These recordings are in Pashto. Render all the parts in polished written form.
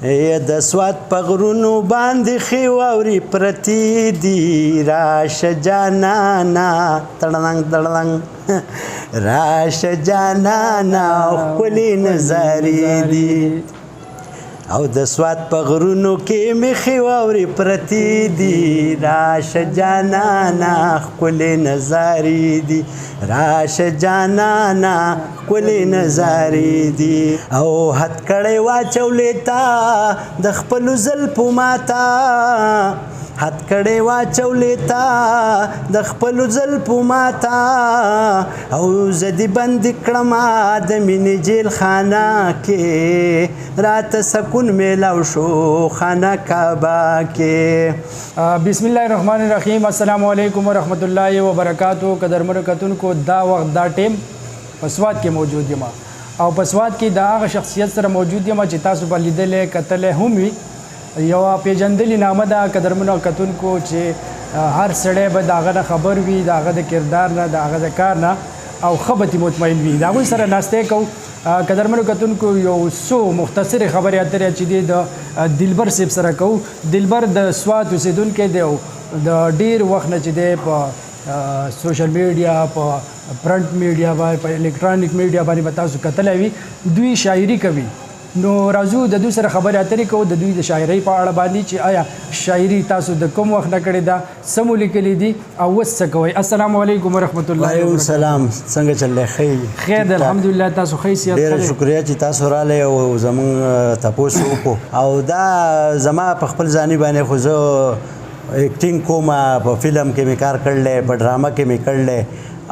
د سوات په غرونو باندې ښې واورې پرتې دي، راشه جانانه تړلنګ تړلنګ، راشه جانانه ښکلې نظارې دي. او د سوات په غرونو کې مې ښې واورې پرتې دي، راشه جانانه ښکلې نظارې دي، راشه جانانه ښکلې نظارې دي. او هت کړی واچولې تا د خپلو زلفو ماته، هت کړی واچولې تا د خپلو زلفو ماته، او زه دې بندي کړمه د مینې جیل خانه کې، راته سکون میلاو شو خانه کعبه کې. بسم الله الرحمن الرحیم. السلام علیکم ورحمت الله وبرکاتو. قدرمنو کتونکو، دا وخت دا ټیم په سوات کې موجود یم او په سوات کې د هغه شخصیت سره موجود یم چې تاسو به لیدلی کتلی هم وي. یو پیژندلې نامه ده قدرمنو کتونکو، چې هر سړی به د هغه نه خبر وي، د هغه د کردار نه، د هغه د کار نه، او ښه به ترې مطمئن وي. د هغوی سره ناستی کوو. قدرمنو کتونکو، یو څو مختصرې خبرې اترې چې دي د دلبر صاحب سره کوو. دلبر د سوات اوسېدونکی دی او د ډیر وخت نه چې دی په سوشل میډیا، په پرنټ میډیا باندې، په الکترونیک میډیا باندې به تاسو کتلی وي، دوی شاعري کوي. نو راځو د دوی سره خبرې اترې کوو د دوی د شاعرۍ په اړه باندې، چې آیا شاعري تاسو د کوم وخت نه کړې ده، څه مو لیکلي دي او اوس څه کوئ. السلام علیکم ورحمت الله. وعلیکم السلام، څنګه چل ښه؟ خیر دی الحمدلله، تاسو ښه صحت؟ ډېره شکریه چې تاسو رالی او زمونږ تپوس وکړو. او دا زما په خپل ځاني باندې خو زه اکټینګ کوم، په فلم کې مې کار کړلی، په ډرامه کې مې کړلی،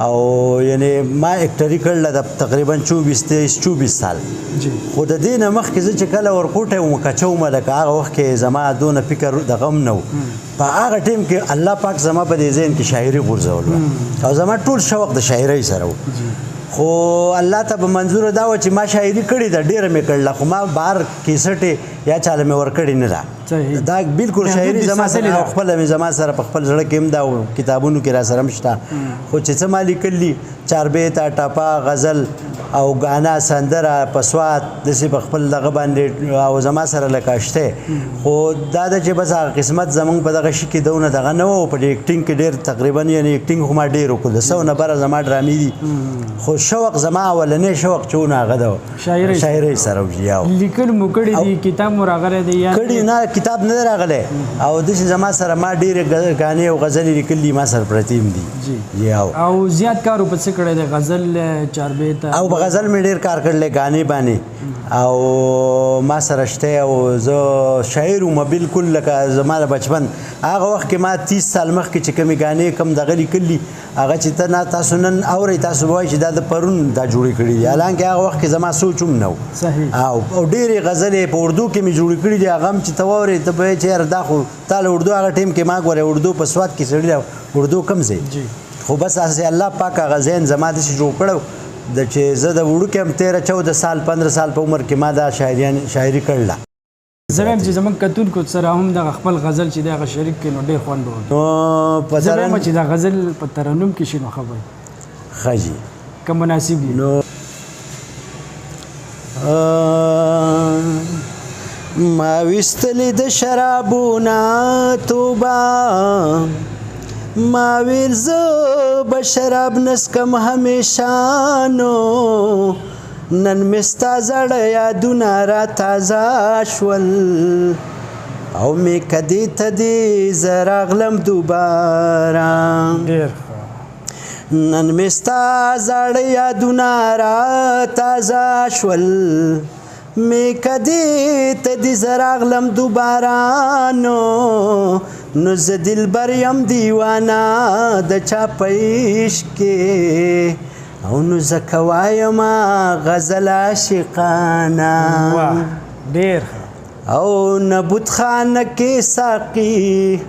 او یعنی ما اکټری کړله د تقریبا 24 23 24 سال. خو د دې نه مخکې زه چې کله ورکوټی وم، کچه وم، لکه هغه وخت کې زما دونه فکر د غم نه و. په هغه ټیم کې الله پاک زما په دې ذهن کې شاعري غورځول او زما ټول شوق د شاعرۍ سره و. خو الله ته به منظور دا و چې ما شاعري کړې ده، ډېره مې کړله، خو ما بهر کیسټې یا چاله مې ورکړې نه ده. دا بالکل شاعري زما سره خپله مې زما سره په خپل زړه کې هم ده او کتابونو کې را سره هم شته. خو چې څه ما لیکلي، چاربیته، ټپه، غزل او ګانا، سندره په سوات داسې په خپل دغه باندې او زما سره لکه شته. خو دا ده چې بس هغه قسمت زمونږ په دغه شي کې دونه دغه نه و. په دې اکټینګ کې ډېر تقریبا، یعنی اکټینګ خو ما ډېر وکړ، د 100 نه بره زما ډرامې دي. خو شوق زما اولنی شوق چې و نو هغه ده شاعرۍ سره و. لیکل مو کړي دي، کتاب مو راغلی دی؟ یا کړي نه، کتاب نه دی راغلی. او داسې زما سره ما ډېرې ګانې او غزلې لیکلي، ما سره پرتې هم دي. او زیات کار په څه کړی دی؟ غزل، چاربیته؟ او په غزل مې ډېر کار کړی، ګانې باندې او ما سره شته. او زه شاعر وم بالکل، لکه زما د بچپن هغه وخت کې ما 30 سال مخکې چې کومې ګانې کوم دغه لیکلي، هغه چې ته نه تاسو نن اورئ، تاسو به وایئ چې دا د پرون دا جوړې کړي دي، حالانکه هغه وخت کې زما سوچ هم نه و. او ډېرې غزلې په اردو کې مې جوړې کړي دي، هغه هم چې ته واورې ته به وایې چې یاره دا خو تا له اردو هغه ټایم کې ما ګوره اردو په سوات کې سړي اردو کم ځای. خو بس هسې الله پاک هغه ذهن زما داسې جوړ کړی د چې زه د وړوکی هم 13 14 سال 15 سال په عمر کې ما دا شاعري کړله. زه وایم چې زموږ کتونکو سره هم دغه خپل غزل چې دی هغه شریک کړي نو ډېر خوند به وکړي. نو په زه وایم چې دا غزل په ترنم کې شي نو ښه به وي. ښه جي. که مناسب وي. نو ما ویستلې د شرابو نه توبه، ما ویل زه به شراب نه څښم همیشه، نو نن مې ستا زړه یادونه را تازه شول او مې کدې ته دې زه راغلم دوباره. ډېر ښه. نن مې ستا زاړه یادونه را تازه شول، مې کدې ته دې زه راغلم دوباره، نو زه دلبر یم دیوانه د چا په عشق کې، او نو ځکه وایم غزل عاشقانه. واه ډېر ښه. او نه بتخانه کې ساقي،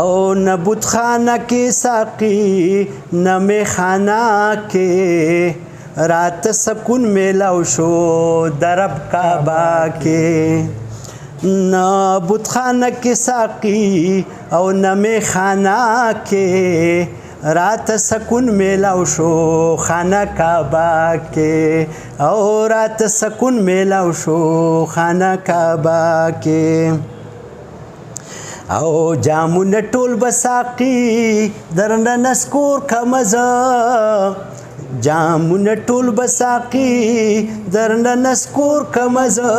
او نه بتخانه کې ساقي، نه میخانه کې، رات سکون میلاو شو د رب کعبه کې. نه بتخانه کې ساقي او نه میخانه کې، راته سکون میلاو شو خانه کعبه کې، او راته سکون میلاو شو خانه کعبه کې. او جامونه ټول بساقي درنه نسکور کمزه، جامونه ټول بساقي درنه نسکور کمزه،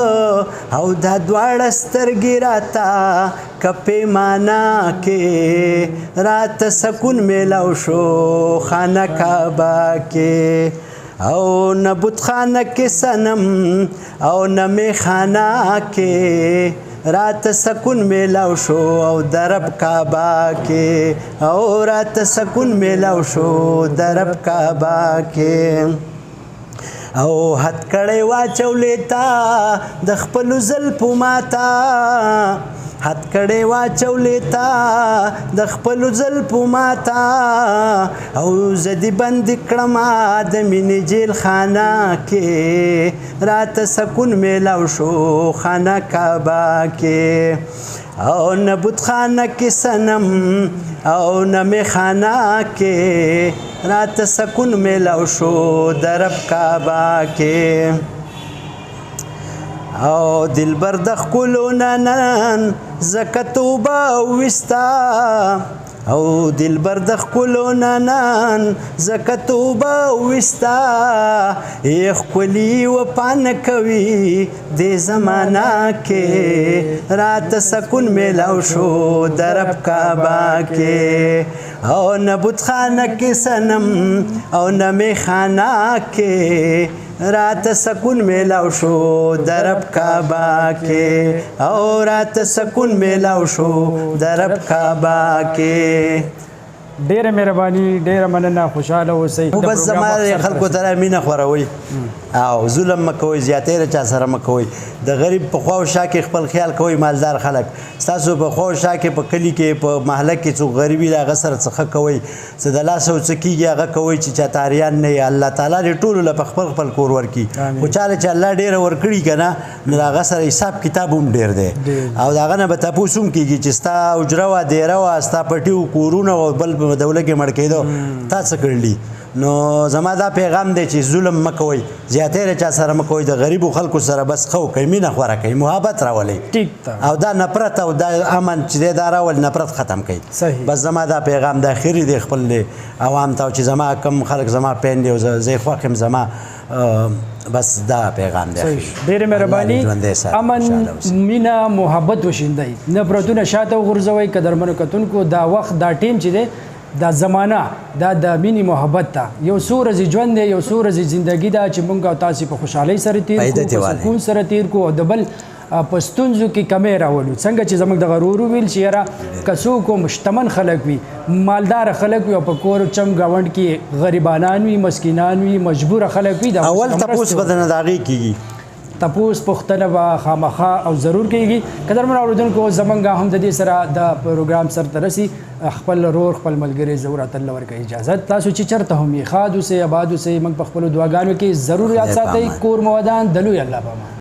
او دا دواړه سترګې راته کپې معنا کې، راته سکون میلاو شو خانه کعبه کې. او نه بتخانه کې صنم او نه میخانه کې، راته سکون میلاو شو او درب کعبه کې، او راته سکون میلاو شو درب کعبه کې. او هت کړی واچولې تا د خپلو زلفو ماته، هت کړی واچولې تا د خپلو زلفو ماته، او زه دې بندي کړمه د مینې جیل خانه کې، راته سکون میلاو شو خانه کعبه کې. او نه بتخانه کې صنم او نه میخانه کې، راته سکون میلاو شو درب کعبه کې. او دلبر د ښکلو نن ځکه توبه وویسته، او دلبر د ښکلو نن ځکه توبه وویسته، یې ښکلي وفا نه کوي دې زمانه کې، راته سکون میلاو شو درب کعبه کې. او نه بتخانه کې صنم او نه میخانه کې، راته سکون میلاو شو درب کعبه کې، او راته سکون میلاو شو درب کعبه کې. ډیره مهرباني، ډیره مننه، خوشاله اوسئ. خو بس زما خلکو ته مینه خوروئ او ظلم مه کوئ، زیاتی له چا سره مه کوئ، د غریب په خوا او شا کې خپل خیال کوئ. مالدار خلک ستاسو په خوا او شا کې په کلي کې په محله کې څوک غریبي د هغه سره څه ښه کوئ، څه د لاسه او څه کېږي هغه کوئ چې چاته اریان نه وي. الله تعالی دې ټولو له په خپل خپل کور ورکړي، خو چا له چې الله ډېره ورکړي که نه، نو د هغه سره حساب کتاب هم ډېر دی، او د هغه نه به تپوس هم کېږي چې ستا حجره وه، دېره وه، ستا پټي و، کورونه وه، بل په دوله کې مړ کېدو، تا څه کړلي؟ نو زما دا پیغام دی چې ظلم مه کوئ، زیاتی له چا سره مه کوئ، د غریبو خلکو سره بس ښه وکړئ، مینه خوره کړئ، محبت راولئ، او دا نفرت او دا امن چې دی دا راول، نفرت ختم کړئ. بس زما دا پیغام د اخري دی خپل دی عوام ته، چې زما کم خلک زما پین دی او زه یې خوښ یم، زما بس دا پیغام دی. ډېره مهرباني. امن، مینه، محبت وشیندئ، نفرتونه شاته وغورځوئ. قدرمنو کتونکو، دا وخت دا ټیم چې دی، دا زمانہ دا د مینې محبت ته یو څو ورځې ژوند دی، یو څو ورځې زندگی ده چې مونږ او تاسې په خوشحالۍ سره تېر کړو، په سکون سره تېر کړو، او د بل په ستونزو کې کمی راولو. څنګه چې زموږ دغه ورور وویل چې یاره که څوک هم شتمن خلک وي، مالدار خلک وي، او په کور چم ګاونډ کې غریبانان وي، مسکینان وي، مجبوره خلک وي، دا اول تپوس به د نه د هغې کېږي، تپوس پوښتنه به خامخا او ضرور کېږي. قدرمن اورېدونکو، زمونږ هم د دې سره د پروګرام سر ته رسي. خپل ورور خپل ملګری ضرور اتل ورکړئ اجازت. تاسو چې چېرته هم یې، ښاد اوسئ، اباد اوسئ. موږ په خپلو دعاګانو کې ضرور یاد ساتئ. کور مو ودان، د لوی الله په امان.